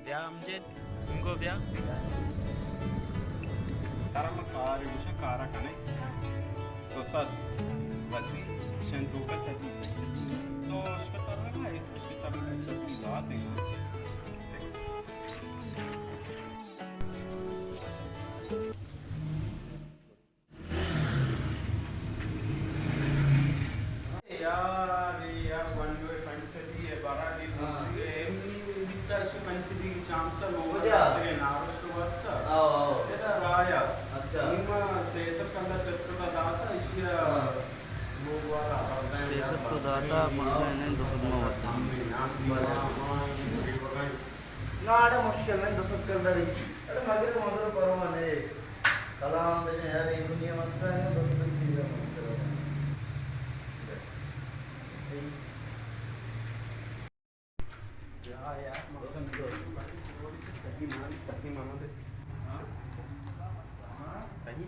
بیا امجد، انگو بیا۔ سر ما کار گوشا کارا کنے۔ دو سد رسی، شن توکا سدی۔ تو اشکتر نہ، اشکتر نہ، سدی بات ہے۔ یار، یار، ونڈو ءِ پنچ سدی ءَ برا دی، ہاں۔ دوستی ءَ ایم بیتا، اشی پنچ سدی کی چانتا لوگ کجا؟ نارشت واسطہ۔ آو، آو۔ ادا رایا۔ اچھا۔ نیما سیصد کلدار چسکتا داتا، اشیا ہاں۔ لوگ والا۔ سیصد تو داتا، مسئلہ نہیں، دو سد ما وتا۔ ناڑا مشکل نہیں، دو سد کلدار ہی۔ ارے مگر مگر پرواہ نہیں۔ کلام بجن یار، اے دنیا مسئلہ ہے نا، بس بس دنیا مسئلہ ہے۔ یا یار، مقصد سہی مان، سہی مان دے۔ سہی؟